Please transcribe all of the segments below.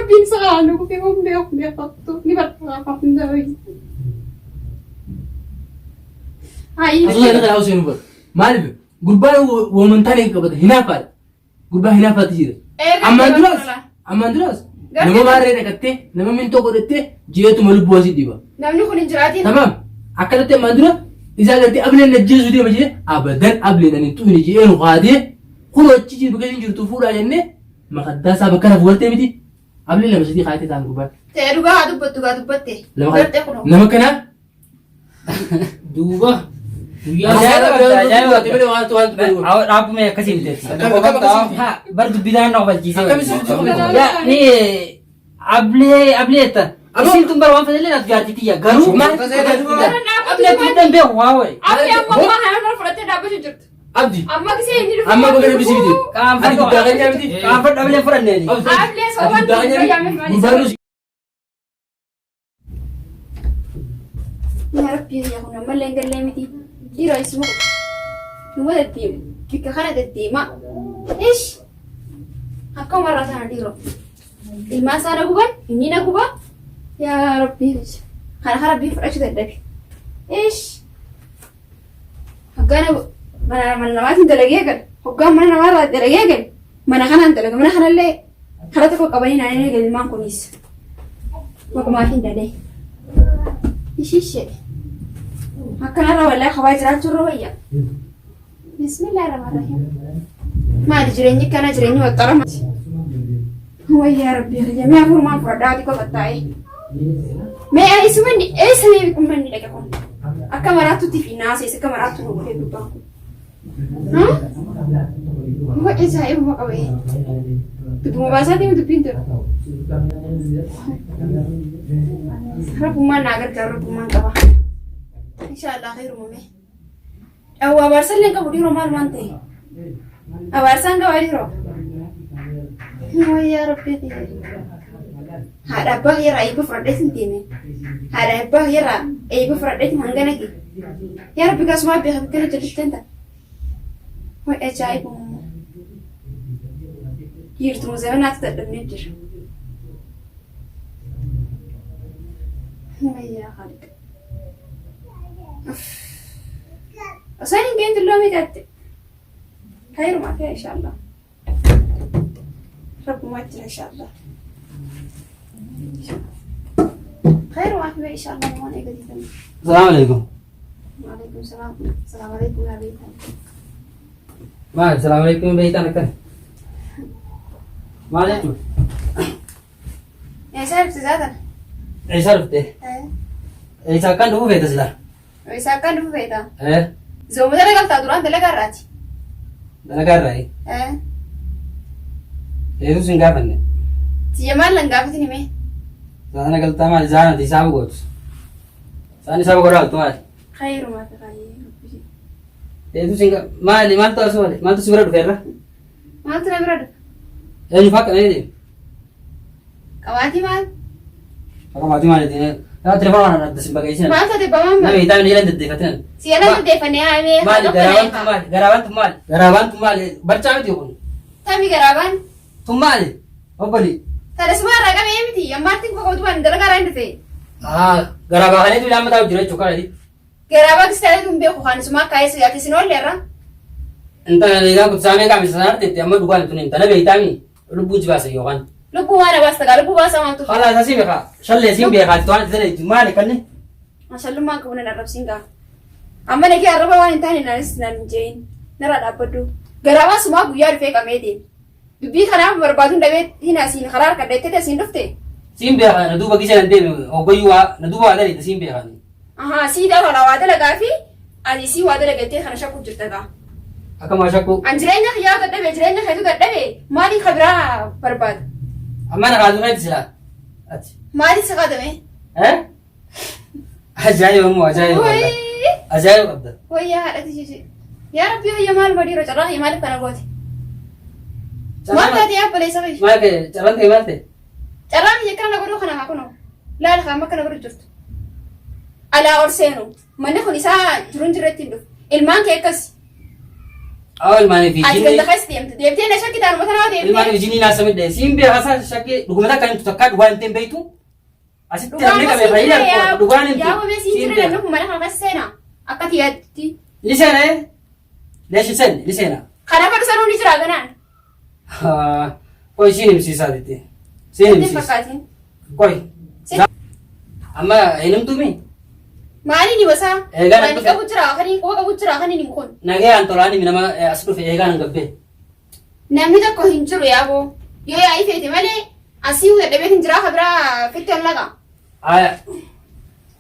Rabbiin isa haala kufee waan beeku beekattu ni barbaada hunda wayii. Ayi. Asuma kana haa seenu bar. Maaliif gurbaan womantaan eega qabata hinaafaadha. Gurbaa hinaafaatu jira. Ammaan duraas ammaan duraas nama maarree dhaqattee nama mintoo godhattee jireetuma lubbuu asii dhiba. Namni kun hin jiraatiin. Tamaam akkanatti ammaan dura isaa gartee ableen ajjeesuu deema jedhee abadan ableen ani hin xuqne jedhee nu kaatee kun achi jiru bakka isin jirtu fuudhaa jennee makaddaa isaa bakka rafu gartee miti ableen lama sadii kaatee ta'an gurbaan. Ta'ee dhugaa haa dubbattu gaa dubbatte. Nama Gartee kunoo. nama kanaa Duuba guyyaa Ajaa'iba Dhaabbumee akkasii miti. Akkam- Bar dubbii daan na obalchiisee. Akkam isin dubbii Yaa ni ablee ablee jetta. Isin tun bara waan fedhallee naaf jaartii tiyya garuu Maal? ablee tun beeku waa wayi. Abdi amma ammaa kana fudhattee dhaabbachuu jirtu. Abdi Amma gisee inni dhufe. amma bakka rabbi si fide. Ati guddaa kan nyaamti. Qaanfadhu ablee fudhanneen. Ablee sobaan guddaa kan nyaamti. Gurbaan nu Yaa Rabbi yaa kun ammallee hin gallee miti. Dhiiroo isuma numa deddeema. Bikka kana deddeema. Ish! Akka umarraa sana dhiiroo. Ilmaan isaa na guban, inni na guba. Yaa Rabbi kana kan Rabbiin fudhachuu dadhabe. Ish! Hoggaan mana mana namaatiin dalagee gale. Hoggaan mana namaarraa dalagee gale. Mana kanaan dalaga. Mana kanallee karaa tokko qabanii naan eegan ilmaan kunis. Maqumaaf hin dalee. Ishishee. Akkanarra wallaa qabaa jiraachuu irra wayya. Bismillah rahmaan rahiim. Maali jireenyi kana jireenyi waxxarama. Wayyaa rabbii kiyya mee afurumaan fudhadhaa ati qofa taa'ee. Mee isumanni eessa mee ummanni dhaqe kun? Akka maraattutti fi naasee akka maraattu nu godhee gubbaan kun. Wa ajaa'ibuma qaba ee. Dubbuma baasaatiin dubbiin ture. Rabbummaan naa gargaaru rabbummaan qaba. Inshaallah khayruma mee. Dhawwa abaarsa illee hin qabu dhiiroo maal waan ta'e. Abaarsaan qaba dhiiroo. Wayyaa rabbii kiyya. Haadha abbaa kiyyarraa eebba fudhadheetiin deeme. Haadha abbaa kiyyarraa eebba fudhadheetiin hangana ga'e. Yaa rabbi kasumaa beeka bikkana jallisteen ta'a. Way ajaa'ibuma. Dhiirtuma zabanaatti dadhabnee jira. Wayyaa haadha. Osoo hin geenye loomii gatte. Khayruma fi inshallah. Rabbuma jira inshallah. Khayruma fi inshallah waan eegalitan. Salaamu alaikum. Waalaikum salaam. Salaam alaikum yaa beektan. Maal salaamu alaikum beektan akkan. Maal jechuun? Eessaa dhufte zaatan? Eessaa dhufte? Eessaa akkan dhufuu feeta silaa? Eessaa akkan dhufuu feeta? Zooma dalagaa duraan dalagaa irraati. Dalagaa irraa? Eetus hin gaafanne. Tiyya maal lan gaafatin himee? Zaatana galtaa maali? Zaanati isaaba gootu. Isaan isaaba godhaa oltu maali? Khayrumaa fi khayr. Eetus hin maali? Maaltu asuma maaltu si bira dhufe irra? Maaltu na bira dhufe? Eenyu faa qabee deemu? Qabaatii maal? Akka maatii maal ittiin yaa telefoona kana adda sin baqeessina. Maal taate bamaan Nama maal? hiitaa inni jedhan deddeeffatina. Si jala deddeeffannee haa mee haa Maali dhokkanee garaabaan tun maali? Garaabaan tun maali? Garaabaan tun maali? Barcaa miti kun. Tami garaabaan. Tun maali? Obboli. Tana suma irraa qabee miti ammaartiin koo qabatu waan dalagaa irraa hin dhufe. Haa garaabaa kaneetu ilaa mataa jira jechuudha kana. Garaabaa kistaalee tun beeku kan suma akka eessa yaate sin oolle irra. Intala beekaa kun saamee qaamisa sana arteetti amma dhugaan tun intala beektaami lubbuu jibaasa yookaan. Lubbuu waan abaasta gaa lubbuu baasaa maaltu. Haala isa si beekaa shallee siin beekaa waan itti dalagu maali kanni. Mashallummaan qabu nan arrabsiin gaa. Amma nagee arraba waan hin taane naanis naan hin jeeyin. Narraa dhaabbadhu. Garaabaa sumaa guyyaa dhufee qabee deeme. Dubbii kanaaf barbaaduun dhabee hin asiin karaa harka dheettee asiin dhufte. Siin beekaa na duuba gisee nan deeme hoggayyuu waa na duuba waa dalagde siin beekaa. Ahaa sii dhala waa dalagaa fi ani sii waa dalagattee kana shakkuu jirta gaa. Akka maa shakkuu. An jireenya kiyyaa dadhabe jireenya keetu dadhabe maaliin ka biraa barbaada? Amma na kaasuu keeti silaa. Ati. Maaliin si qaadame? Eh? Ajaa'iba immoo ajaa'iba qabda. Wayii! Ajaa'iba qabda. Wayyaa haadhati jiji. Yaa Rabbi wayya maal badii carraa kiyya maaliif kana goote? Maal taate yaa obboleessa kiyya? Maal ta'e carraan ta'e maal ta'e? Carraan kiyya akkana na godhuu kana haa kunoo. Laala haa amma akkana godhu jirtu. Alaa ol seenu. Manni kun isaa jiruun jirretti hin dhufu. Ilmaan kee akkas. Awwa ilmaanii fi Ati jinni. ganda keessa deemte. Deemtee na shakkitaan uummata nama deemtee. Ilmaanii fi jinni naa samidhe. Siin beekaa isaa shakkii dhuguma takka himtu takkaa dhugaa himteen beektu. Asitti namni qabee fayyada dhugaan himtu. Yaa bobe siin Siin jira beeka. namni kun mana kana keessa seena. Akka tiyaatti. Ni seena ee? Leeshi sen ni seena. Kana fedhu sanuu ni jira ganaan. Qoy siin himsiisaa jettee. Siin Sitti hin himsiisa. fakkaatin. Qoy. Amma hin himtuumi? Maaliin himasaa? Eegaa Waan dhufe. qabu jira, kan hin quba qabu jira, kan hin himu kun. Nagayaan tolaan himi nama as dhufe eegaan hin gabbee. Namni tokko hin jiru yaaboo. Yoo yaa'ii feete malee asii dadhabee hin jiraa ka biraa fitti ol laqa. Aya.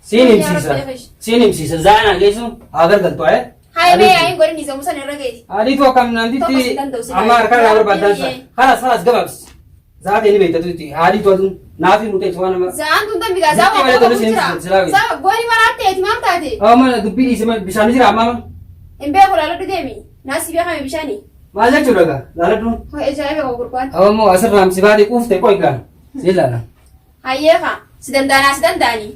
Siin himsiisa. Siin himsiisa. Zaanaa geessu haa gargaltu ayee. Haaya mee yaa'iin godhin isa musan irra geeti. Adiitu akkam Tokko namtitti si danda'u si amma harka irraa barbaadan sa. Baay'ee. Halas halas gabaabsi. Zaatee ni beekta tuuti. Haadhiitu aduun naaf himu ta'e waan nama. Za'aan tun tambi gaa zaa Jettee waan malee qabu tolus hin jira. silaawi. Zaa gooni maraatte ati maal taate? Amma dubbii dhiise malee bishaan jira amma. Hin beeku laaladhu deemi. Naasii beekame bishaani. Maal jechuudha gaa laaladhu. Hoo ajaa'iba qabu gurbaan. Ammoo asirraa si baatee quufte qoy gaa. Si ilaala. Hayyee kaa si danda'anaa si danda'anii.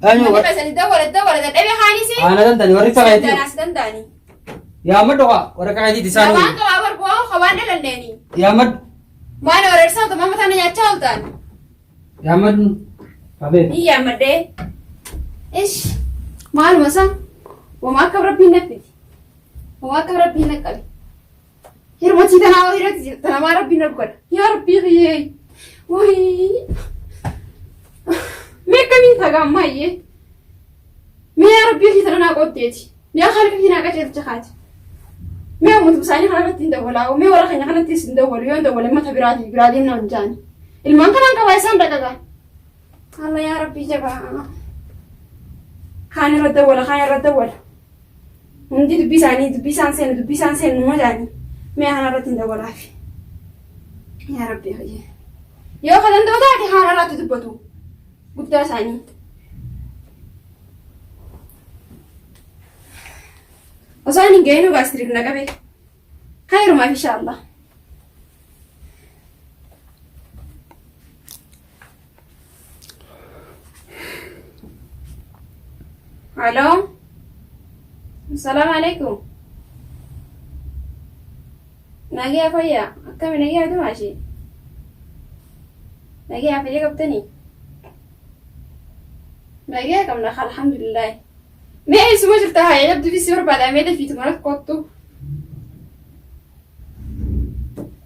Eenyu Manni keessan dawwala dawwala dadhabee kaanisi. Ana dandani warri Si qabeetii. danda'anaa si danda'anii. Yaa maddu kaa warra qabeetii isaan. Waan qabaa barboo qabaan dhalanneeni. Yaa maddu. Maal wareersaa otoo mataa na nyaachaa ooltaan. Yaa maddu. Qabee. Ni yaammadhee. Ish maaluma isaa wama akka rabbiin naffiti. Wama akka rabbiin naqqabe. Hirmatii tanaa hirati tanamaa rabbiin na godha. Yaa rabbii kiyyee. Wayii. Mee akkamiin tagaa ammaa iyyee. Mee yaa rabbii kiyya tana naa qooddeeti. Mee harka kiyya naa qajeelcha kaati. Mee ummata isaanii kana irratti hin dawwalaa. Mee warra keenya kanattis hin dawwalu. Yoo hin dawwale mata biraatii biraa deemnaa hin jaani. Ilmaan kanaan qabaa isaan dhaqaqa. Alla yaa rabbii jabaa. Kaan irra dawwala kaan irra dawwala. Hundi dubbii isaanii dubbii isaan seenu dubbii isaan seenu numa jaani. Mee kana irratti hin dawwalaafi. Yaa rabbii kiyya. Yoo ka danda'u taate haala irratti dubbatu. Guddaa isaanii. Osoo hin ga'inuu gaastiriik na qabe. Khayrumaaf insha Allah. Halo. Assalamu alaikum. Nagaa fayyaa. Akkami nagaa dumaashee? Nagaa fayyaa qabdanii? Nagaa qabna alhamdulillah. Mee eessuma jirta haa jabduu fi si barbaada mee dafiitu manatti kottu.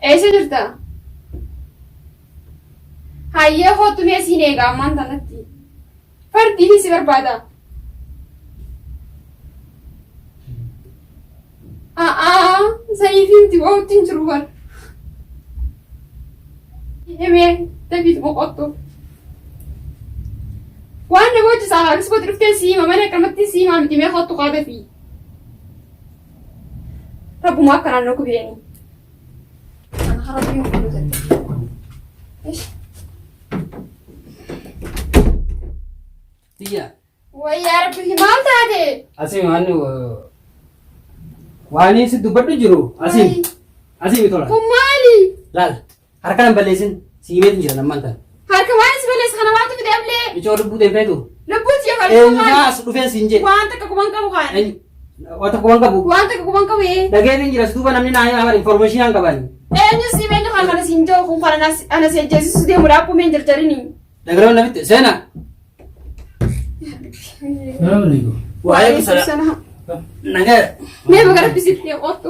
Eessa jirta? Hayyee kottu mee siin eega ammaan tanatti. Fardii fi si barbaada. A'aa saniif himti wa'utti hin jiru bar. Himee dafiitu boqottu. Waan na boochisaa akkas gooti dhuftee si hima malee akkanumatti si himaa miti mee kottu kaa dafii. Rabbuma akkanaan na gubeeni. Ana harabbiin kun jedhe. Ish. Tiyya. Wayyaa rabbi maal taate? Asii waan waan si dubbadhu jiru asii asii tola. Kun maali? Laal harka nan balleessin si himeetu jira nammaan tan. Harka waan si balleessa kana maaltu fide amlee? Icoo lubbuu ta'e feetu. Lubbuun si yafa Eenyumaa as dhufeen siin jedhe. Waan takka quban qabu kaan. Eenyu waan tokko waan qabu. Waan takka quban qabu ee. Dhageetiin jira si duuba namni naa hima information aan qaban. Eenyu si eenyu kan kana siin jiru kun kana ana si ajjeesisu deemudha akkuma hin jarjarini. Dhagarawan namitti seenaa. Salaam alaikum. Waalaikum salaam. Nagaa. Mee baga rabbi sitti qottu.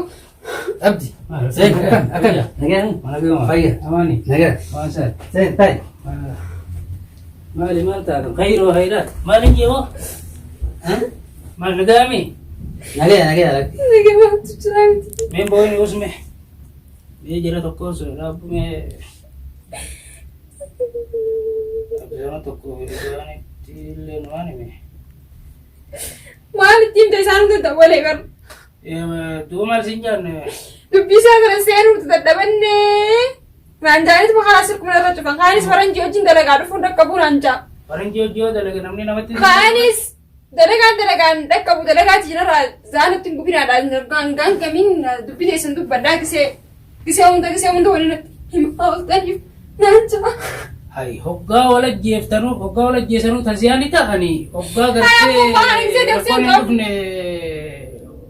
Abdi. Seen akkam akkam nagaa. Fayya. Amaani. Nagaa. Waan saal. Seen ta'i. Maali maal taatu? Khayru khayraat. Maal hin jiru? Maal nagaami? Nagaa nagaa lakki. Nagaa maaltu jira miti. Mee booyin usme. Mee jara tokko sun raabbu mee. Jara tokko isaanitti illee waan hime. Maal ittiin himte isaan hunda dawwalee bar. Duuba maal siin jaanne? Dubbii isaa kana seenuutu dadhabanne. Naan jaanis karaa sirkuma irra cufan. Kaanis faranjii wajjin dalagaa dhufuun dhaqqabuu naan jaa. Faranjii hojii yoo dalage namni namatti. Kaanis dalagaan dalagaan dhaqqabu dalagaa jijjiirraa zaanutti hin gubinaadha. Gangaan gamiin dubbii teessan dubbadhaa gisee gisee hunda gisee hunda waliin natti himaa ooltaniif naan jaa. Hay hoggaa wal ajjeeftanuu hoggaa wal ajjeesanuu taziyaani ta'anii hoggaa Hay, akkuma waan gartee hin jedhe rakkoon hin qabu. dhufne.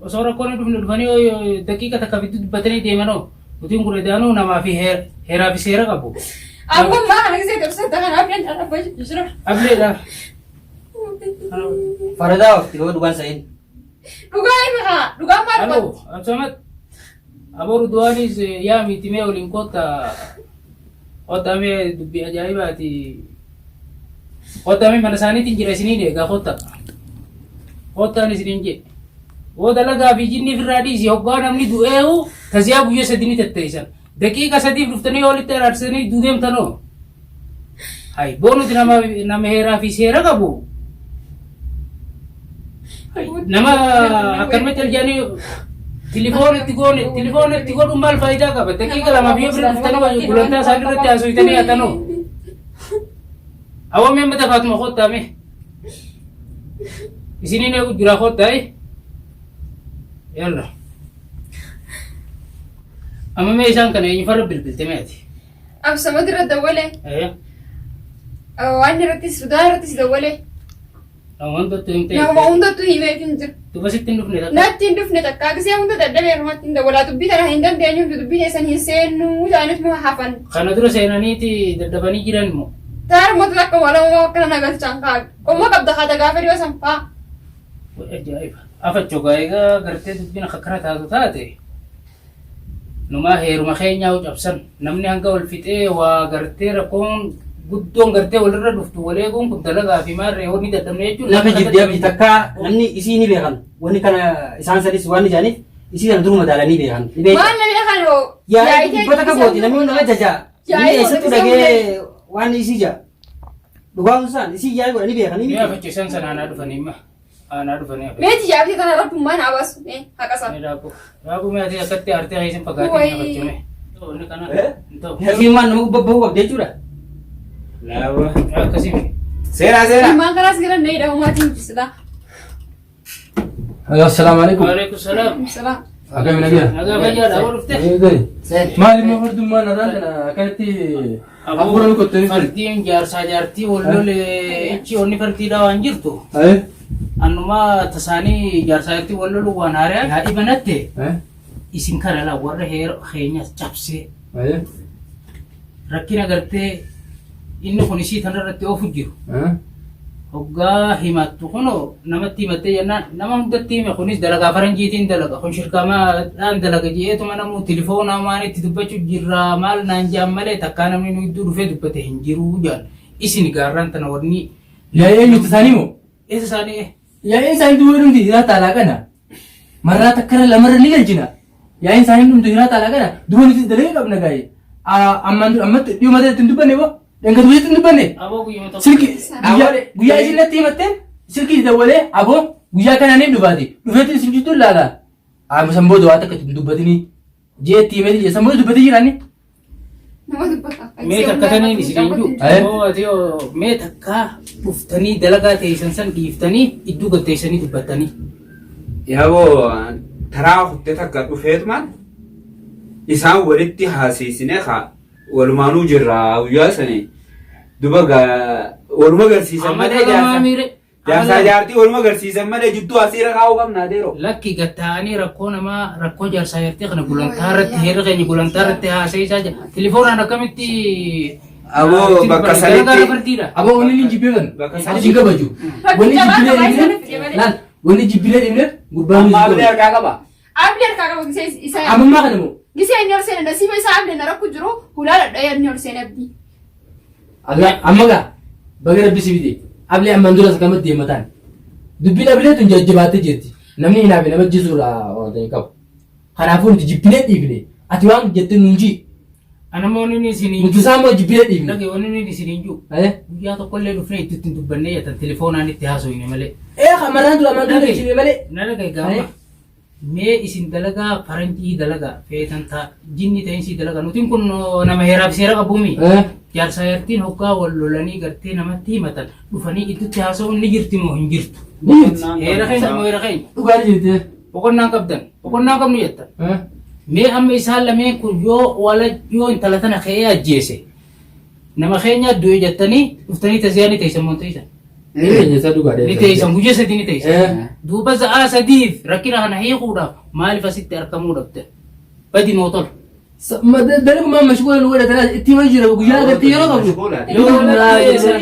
Osoo rakkoon hin dhufne dhufanii daqiiqa takka fidduu dubbatanii deemanoo. Nutiin kun edaanuu namaa fi heeraa fi seera qabu. Amma maa kana gisee dabsata kanaaf nan dhala jira. Ableedha. Faradaa waqti yoo dhugaan sa'in. Dhugaa himi haa dhugaa maal Alo, godhu? Absamat. Aboo Ridwaanis yaa miti mee waliin kottaa. Kottaa mee dubbii ajaa'ibaati. Kottaa mee mana isaaniitiin jira isiniin eegaa kottaa. Kottaan isiniin jedhe. Boo dalagaa fi jinnii firraa dhiisi hoggaa namni du'eehu taziyaa guyya sadi ni tetteessan. Daqiiqa sadiif dhuftanii yoo walitti araarsanii duudeemtanoo. Hay boo nuti nama nama heeraa fi seera qabu. Hay, Nama akkanumatti arjanii tilifoon itti goone tilifoon itti godhuun maal faayidaa qaba? Daqiiqa lamaaf yoo bira dhuftanii gulantaa isaanii irratti haasofitanii hatanoo. Awwa mee mata Faatuma kottaa mee. Isiniin eegu jira kottaa eh. Yalla. Amma mee isaan kana eenyu farra bilbilte mee ati? Absamad irra dawwale. Eh. Waan irrattis Sudaa irrattis dawwale. Nama hundattuu himtee. Nama hundattuu himeef hin jiru. Duba sitti hin dhufne takka. Natti hin dhufne takkaa gisee hunda dadhabee irrumatti hin dawwalaa dubbii tana hin dandeenyu dubbii teessan hin seennuu jedhaniif nu hafan. Kana dura seenaniiti dadhabanii jiran immoo. Taarumatu takka walama akkana na galchan kaa. Qomma qabda haa gaafa dhiyoo san faa. Ajaa'iba. Afachoo gaa egaa gartee dubbiin akka kana taatu taate. Numaa heeruma keenyaa cabsan namni hanga wal fixee waa gartee rakkoon guddoon gartee walirra dhuftu wal eeguun kun dalagaa fi maarree wanni dadhabne jechuun. Lafa jirti abdi takka namni isii ni beekan. Wanni kana isaan sadis waan ijaaniif isii sana duruma daalanii beekan. Ni beekan. Maal na beekan hoo? Yaa'ii dubbata ka gooti namni nama jajaa. Namni Yaa'ii eessattuu gooti dhagee waan isii jaa. Dhugaa isaan isii yaa'ii godhanii beekanii Mee miti. afachoo isaan sana aanaa dhufanii imma aanaa dhufanii afachoo. Meeti yaabtee tana rabbummaan haa baasu. Mee haqa isaa. Mee raabuu raabuu mee ati akkatti aartee keessin fagaatee Wayii. afachoo mee. Wanni kana Eh? hin ta'u. Hirmimmaan nama babbahuu qabdi jechuudha. Laawa. Akkasii miti. Seera seera. Ilmaan kanaas gara na hidha umaatiin jisila. Assalaamu alaikum. Waalaikum salaam. Salaam. Akkami nagaa? Nagaa fayyaadha aboo dhufte. Maal immoo fardummaan irraan kana akkanatti hafuura nu qottanii ture. Fardiin jaarsaa jaartii wal lole ichi onni fardiidha waan jirtu. Aye. Annumaa tasaanii jaarsaa jaartii wal lolu waan haaraa haadhi banatte isin kana laa warra heera keenyas cabsee Aye. rakkina gartee inni kun isii tanarratti oofu jiru. Hoggaa himattu kunoo namatti himattee jennaan nama hundatti hime kunis dalagaa faranjiitiin dalaga kun shirkamaadhaan dalaga je'eetuma namuu tilifoonaa waan itti dubbachuu jirra maal naan je'an malee takkaa namni nu iddoo dhufee dubbate hin jiru jedhan isin gaarraan tana wanni Yaa'ii eenyutti isaanii moo? eessa isaanii Yaa'iin isaanii duwwaa dhumti hiraa taalaa kana. Marraa takkarra lamarra ni galchina. Yaa'iin isaanii dhumtu hiraa taalaa kana duwwaa nuti dalagaa qabna gaa'ee. Ammaan dura ammatti dhiyoo mataa ittiin dubbanne boo. Dhanga duwwaa ittiin dubbanne. Aboo guyyuma tokko. Silki guyyaa guyyaa isin natti himatteen silki dawwalee aboo guyyaa kanaan hin dhufaati. Dhufeetiin isin jidduu laala. Amma san booda waa takka ittiin dubbatinii. Jeetti himeeti jee san booda dubbatee jiraanni. Nama dubbata. Mee takka taniin isin hin jiru. Eh? Aboo ati yoo mee takka dhuftanii dalagaa teessan san dhiiftanii iddoo gad teessanii dubbattanii. Yaaboo taraa kuttee takka dhufeetumaan isaan walitti haasiisine kaa walumaanuu jirra guyyaa sani duba waluma garsiisan Amma malee dhala jaarsa maamiire. jaarsaa jaartii waluma garsiisan malee jidduu asiira kaa'uu qabna adeero. Lakki gad taa'anii rakkoo namaa rakkoo jaarsaa jaartii kana gulantaa irratti heerri keenya gulantaa irratti haasa'ee jira. Tilifoonaan akkamitti Aboo bakka Dalagaa sanitti fardiidha. Aboo wanni inni jibbeefan Bakka ani sanitti. sin kabaju. Wanni Jabaa jibbilee qabaa dhibneef isa fide malee. laal wanni jibbilee dhibneef gurbaan amma ablee harkaa qaba. Abdi harkaa qaba gisee isa. Amammaa kana moo Gisee inni ol seene nasiiba isaa abdi na rakku jiru hulaa dhadha'ee inni ol seene abdi. Allah amma gaa baga rabbi si fide ablee ammaan duras akkamatti deemataan dubbiin ablee tun jajjabaattee jirti namni hinaafe nama jisuudha waan ta'e qabu kanaafuu nuti jibbinee dhiifne ati waan jette nuun jii Anammoo inni isin hin nuti isaa immoo jibbinee dhiifne. Dhage wanni inni isin hin jiru. Eh Guyyaa tokkollee dhufnee itti ittiin dubbannee jettan telefoonaan itti haasofne malee. eh kamaraan dura ammaan dura jibbe malee. Na dhagaye gaama. Mee isin dalagaa faranjii dalagaa feetan taa jinni ta'insii dalagaa nutiin kun nama heeraaf seera qabuumi. Eh Jaarsaa jaartiin hoggaa wal lolanii gartee namatti himatan dhufanii iddutti haasa'uun ni jirti moo hin jirtu? ni jirti Heera keenya moo heera keenya? dhugaa ni jirti. Boqonnaan qabdan boqonnaan qabnu jettan. Eh Mee amma isaan lameen kun yoo wala yoo intala tana ka'ee ajjeese nama keenya du'e jettanii dhuftanii taziyaanii teessan moo hin teessan? Ni isa dhugaadha. Ni teessan guyyaa sadii ni teessan. Eh. Duuba sa'aa sadiif rakkina kana hiikuudhaaf maaliif asitti argamuu dhabde? Badi noo tola. Dalagumaan mashguula nu godha tanaa itti hima jira guyyaa agartee yeroo qabdu. Yoo walajjeessan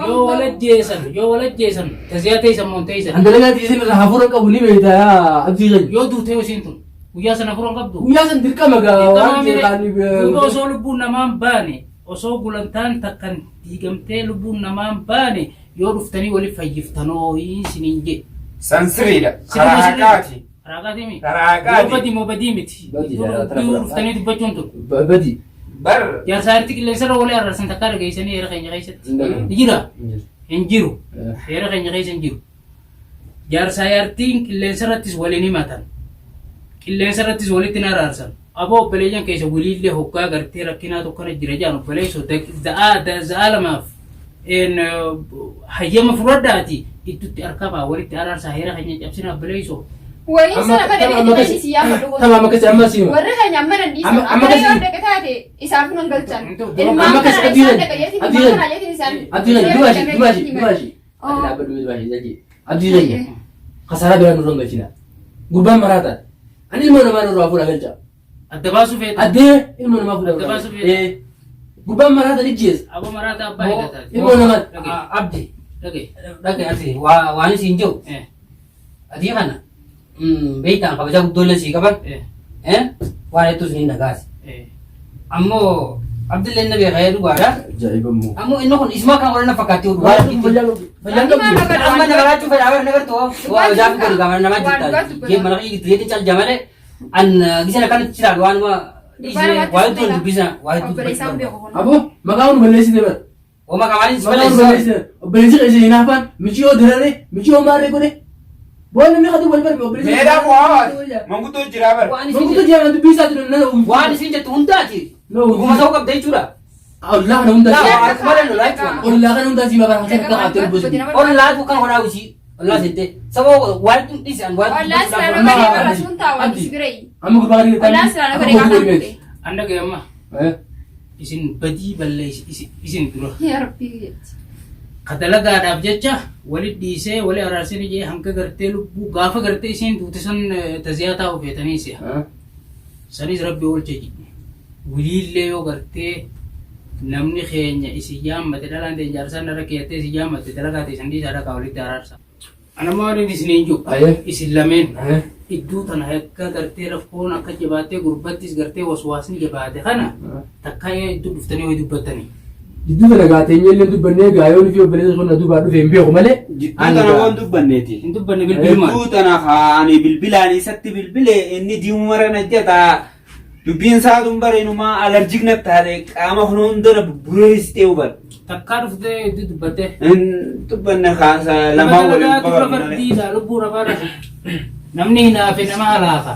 yoo walajjeessan yoo walajjeessan taziyaa teessan moo hin teessan? An dalagaa tiisin irraa hafuura qabu ni beekta yaa abdii keenya. Yoo duute yoo isiin tun guyyaa sana hafuura hin qabdu. Guyyaa san dirqama gaa waan jeeqaan Duuba osoo lubbuun namaan baane osoo gulantaan takkan diigamtee lubbuun namaan baane yoo dhuftanii waliif fayyiftanoo isiniin jedhe. San sirriidha. Karaa haqaati. Karaa haqaati mi? Karaa haqaati. Yoo badii moo badii miti? Badii dha, tana Yoo fudhadha. dhuftanii dubbachuun tun. Badi. Bar. Jaarsa harti qilleensarra walii arraarsan takkaa dhageessanii heera keenya keessatti. Ni jira? Hin jiru. Heera keenya keessa hin jiru. Jaarsaa jaartiin qilleensarrattis waliin himatan. Qilleensarrattis walitti hin araarsan. Aboo obboleeyyan keessa wiliillee hoggaa gartee rakkinaa tokkana jira jaan obboleessoo za'aa lamaaf hayyama fudhadhaati iddutti arkamaa walitti araarsaa heera keenya cabsina obboleessoo. Waliin sana kana Amma beekti akkasi- si yaafadhu. Tamam akkasi amma siima. Warri keenya amma nan dhiisan. Amma- amma Akka yoo akkasi- dhaqa taate isaaf nun galchan. Amma Ilmaan akkasi kana abdii isaan keenya. dhaqa jeetiin Abdii ilmaan keenya. kana jeetiin isaan. Abdii keenya dubashi dubashi dubashi. Ati dhaabbadhu dubashi jajji. Abdii keenya. Kasaraa biraa nurra hin galchina. Gurbaan maraataan. Ani ilmoo namaa nurraa fuudha galcha. Adda baasuu feeta. Addee ilmoo namaa fuudha Adda baasuu feeta. Eh. Gurbaan maraataan ijjeessa. Aboo maraata abbaa hidhataati. Ilmoo namaa. Dhagee. Abdi Dhagee. dhaqe ati waan isiin jiru Eh. adii kana beektaan kabajaa guddoollee sii qaban Eh. waan hedduu isiniin dhagaasi. Eh. Ammoo Abdillee na beeka ee dhugaadha. Ajaa'iba immoo. Ammoo inni kun isuma kan warra fakkaatti dhugaadha. Fayyaan qabdu. Amma na baraachuu fedha bara na gartuu waa hojaa fi godhu gaama namaa jirta. Jee mana kiyya jirtu jeetiin cal malee an gisana kanatti jira waanuma waa hedduu dubbisa waa hedduu Obboleessaan dubbisa. beeku kun. Aboo maqaa nu balleessite bara. Oma kamaanis Maqaa nu balleessite. Obboleessi keessa hin hafaan michiyoo diraree michiyoo maarree godhe. Boon namni hatu wal barbe obboleessi. Meedaa bu'aa manguddoo jiraa bar. Waan isin Manguddoo jiraa dubbii isaati nana. waan isin jettu hundaati. Dhuguma ta'uu qabda jechuudha. Ollaa kana hundaa. Laa akkuma dhallu laa jechuudha. Ollaa kana hundaa siima bara kan qabaatee dubbatu. Ollaatu kan horaa usii ollaa seentee sababa waan dhiisan waan Ollaan silaa nama garee bara sun taa'u si bira yi. Amma gurbaa kana Ollaan silaa nama garee gaafa fuudhe. An dhagee amma isin badii balleessi isin dura. Yaa Rabbii jetti. Ka dalagaadhaaf jecha wali dhiisee wali araarsee ni jee hanga gartee lubbuu gaafa gartee isiin duute san taziyaa taa'u feetanii si'a. Sanis rabbi oolche jedhe. Wiliillee yoo gartee namni keenya isin yaammate dhalaan ta'e jaarsaan narra keeyattee isin yaammatte dalagaa ta'e isin dhiisaa dhaqaa walitti araarsa. Ana maaliin isiniin jiru Aye. isin lameen iddoo tana akka gartee rakkoon akka jabaattee gurbattis gartee waswaasni jabaate kana takka iddoo dhuftanii ho'i dubbattanii. Jidduu kana gaateenyee illee dubbannee gaayoon fi obboleessi kun na duubaa dhufe hin beeku malee. Jidduu tana waan dubbanneeti. Hin dubbanne bilbilumaan. Jidduu tana ani bilbilaan isatti bilbile inni diimuma na jeta. Dubbiin isaa tun bareenumaa alarjik na taate qaama kun hunda na bureessitee huban. Takkaa dhuftee iddoo dubbattee. Hin dubbanne kaasa lamaan waliin Dalagaa dura quba qabna malee. fardiidha lubbuu rafaadha. Namni hinaafe nama halaaka.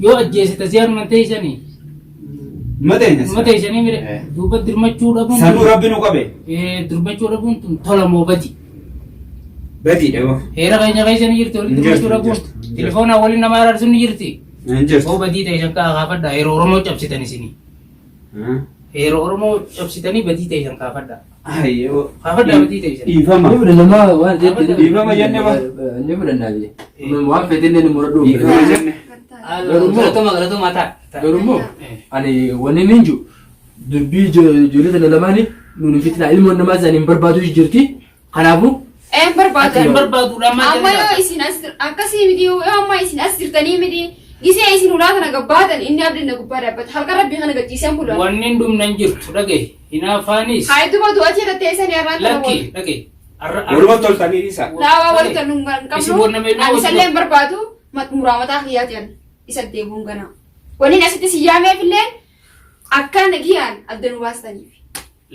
Yoo ajjeese tasiyaan teessanii. Mateenya. Nama teessanii mire Eh. duuba dirmachuu dhabuun. Sanuu rabbi nu qabe. Eh, Dirmachuu dhabuun tun tola moo badi. Badiidha yoo. Heera keenya keessa ni jirti walitti Hin jirtu, dirmachuu dhabuun. hin jirtu, hin jirtu. Telefoonaa waliin nama araarsuun ni jirti. Hin jirtu. Moo badii ta'e shan kaafadha yeroo Oromoo cabsitan isinii. Yeroo Oromoo cabsitanii badii ta'e shan kaafadha. Ayyoo. Kaafadha badii ta'e shan. Dhiifama. Ni fudhanna waan jette. Dhiifama jenne ba. Ni fudhanna jee. Waan feetillee ni muradhu. Dhiifama jenne. Galatuma galatuma ta'a. Garuu immoo ani wanni inni hin jiru dubbii ijoollee tana lamaanii nuuni fitina ilmoon namaa isaanii hin barbaadu jirti. Kanaafuu Een barbaadu. Hin barbaadu ammaa Amma yoo isin as akkasii miti yoo amma isin as jirtanii miti gisee isin ulaa kana gabbaatan inni abdiin na gubbaa dhaabbata halkan rabbii kana gachiiseen bulan. Wanni hin dhumne hin jirtu dhagaye. Hinaafaanis. Haa duba du'atii irratti teessanii har'aan tana Lakki booda. dhagaye. Waluma toltanii dhiisa. Laawaa walitti nu hin Isin qabnu. wanna meeqa Ani isallee hin barbaadu muraa mataa kiyyaati ani isa deebuun ganaa. Wanni asitti si yaameef illee akka nagiyaan adda nu baastaniif.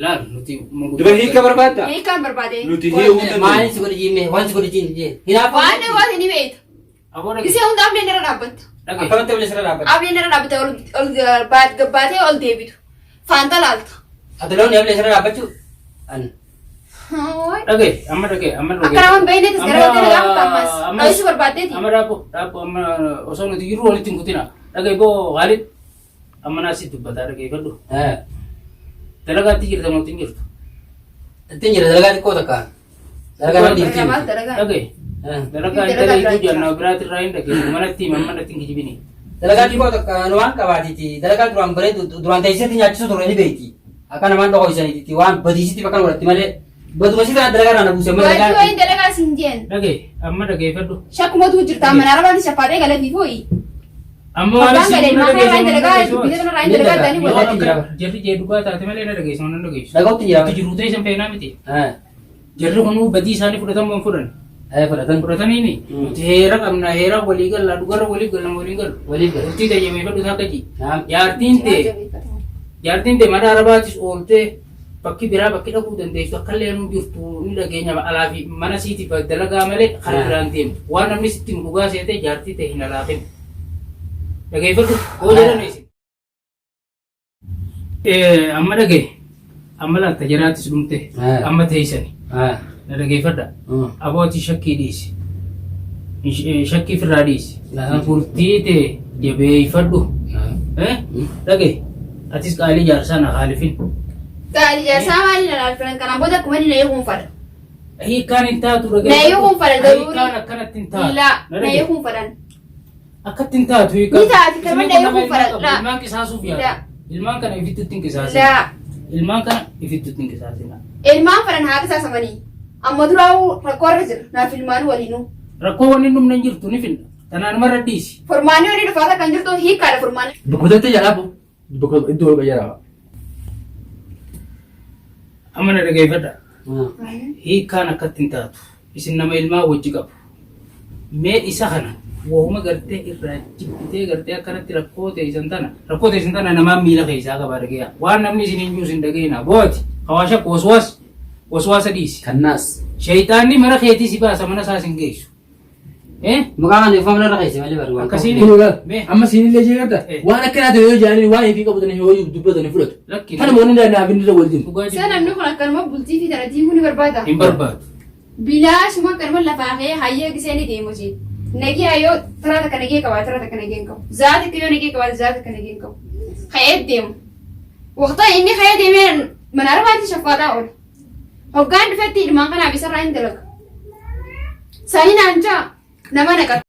Laal nuti Duba hiika barbaadda? Hiikaan barbaade. Nuti hiikuu dandeenyu. Maaliin si godhe jiimee waan si godhe jiin jee. Hinaafaa. Waan waan ni beekta. Aboo dhagaye. Gisee hunda abdiin irra dhaabbatta. Dhagaye. Akkamitti waliin sirra dhaabbata? Abdiin irra dhaabbatte ol ol gabbaatee ol deebitu. Faanta laalta. Ati loon ablee sirra dhaabbachuu? An. Dhagaye amma dhagaye amma dhagaye. Akka nama hin beeknetti gara gara gaafata ammas. Dho'isuu barbaaddeeti. Amma dhaabbo dhaabbo amma osoo nuti jirru walitti hin kutina. Dhagaye boo Khaalid amma naasi dubbataa dhagayeeffadhu. Dalagaatti jirta mootiin jirtu. Ittiin jira dalagaa xiqqoo takka. Dalagaa nama dhiifti. Maal dalagaa? Dhagaye. Dalagaa hin dalagu jannaa biraati irraa hin dhageenye manatti himan manatti hin kijibini. Dalagaa xiqqoo takka nu waan qabaatiiti. Dalagaa duraan bareedu duraan teessatti nyaachisu turre ni beekti. Akka namaan dhokoysaniiti waan badiisitti bakka godhatti malee. Baduma si kana dalagaa irraa na buuse amma Waajjii dalagaa. wayiin dalagaa siin jeen. Dhagaye amma dhageeffadhu. Shakkumatu jirta mana arabaatti shaffaatee galatii fooyi. Amma waan Abbaan isin galee na ilmaan kana irraa hin dhageessu dalagaa na biyya dhageessu. kana irraa hin dalagaa ta'anii Yoo wal akka jarri jee dhugaa taate malee na dhageessu na dhageessu. Dhaga'utti jira. Itti jiruu ta'e isin feenaa miti. Eh, Jarri kunuu badii isaanii fudhatan moo hin fudhan? eh, fudhatan. Fudhataniini nuti heera qabna heera walii galla dhugarra walii galla waliin galu. Waliif galu. Bultii tajaajilfadhu takka ji. Naam. Jaartiin tee jaartiin tee mana arabaatis ooltee bakki biraa bakki dhaquu dandeessu akkallee nu jirtu ni dhageenya alaa fi mana siitiif dalagaa malee karaa biraan deemtu. Waan namni sitti nu dhugaa seetee jaartii tee hin alaafin. Dhageeffadhu hoo jedhan isin. Amma dhagaye amma laatta jaraattis dhumte amma teessani na dhageeffadha. Abootii shakkii dhiisi. Shakkii firraa dhiisi. Bultii tee jabeeffadhu. Dhagaye atis qaalii jaarsaa na haalifin. Qaalii jaarsaa maali na laalfiran kanaan booda akkuma inni na eeguun fadha. Hiikkaan hin taatu Na eeguun fadha garuu. Hiikkaan akkanatti hin taatu. Laa Na na dhagaye. eeguun fadhan. Akkatti hin taatu hiikkaan. Ni taati, kan Isin mana nama eeguun ilmaan fadha. qabu. Laa. Ilmaan qisaasuuf yaadu. Laa. Ilmaan kana ifittutti hin qisaasina. Laa. Ilmaan kana ifittutti hin qisaasina. Ilmaan fadhan haa qisaasamanii. Amma duraa'uu rakkoo irra jira. Naaf ilmaan waliinuu. Rakkoo wanni dhumne hin jirtu ni finna. Tanaan marra dhiisi. Furmaanni wanni dhufaarra kan jirtu hiikkaadha furmaanni. Bakka jedhaa bakka iddoo ol qajeelaa. Amma na dhageeffadha. Hiikkaan akkatti hin taatu. Isin nama ilmaan wajji qabu. Mee isa kana wahuma gartee irraa jibbitee gartee akkanatti rakkoo teessan tana rakkoo teessan tana namaan miila keessaa qabaa dhageeyaa. Waan namni isin hin jiru hin dhageena. Booti hawaasha waswaas waswaasa dhiisi. Kannaas. Shayxaanni mana keetii si baasa mana isaas hin geessu. Eh? Maqaa kana ifaa mana irra keessa malee bari waan. Akkasiin Kun egaa mee amma siinillee jee garta Eh. waan akkanaa ta'e yoo jaanii waan ifii qabatanii yoo dubbatanii fudhatu. lakki Kanuma wanni naaf inni irra wal jiru. dhugaa Isa jiru namni kun akkanuma bultii fi tana diiguu ni barbaada. hin barbaadu. Bilaashuma akkanuma lafaa ka'ee hayyee gisee ni deemu jee. Nagiyaa yoo taraa takka nagee qabaate taraa takka nagee hin qabu. Zaa takka yoo nagee qabaate zaa takka nagee hin qabu. Ka'ee deemu. Waqtaa inni ka'ee deemee mana arbaatti shaffaaxaa oola. Hoggaan dhufetti ilmaan kanaaf isarraa hin dalaga. Sanii naan jaa nama naqata.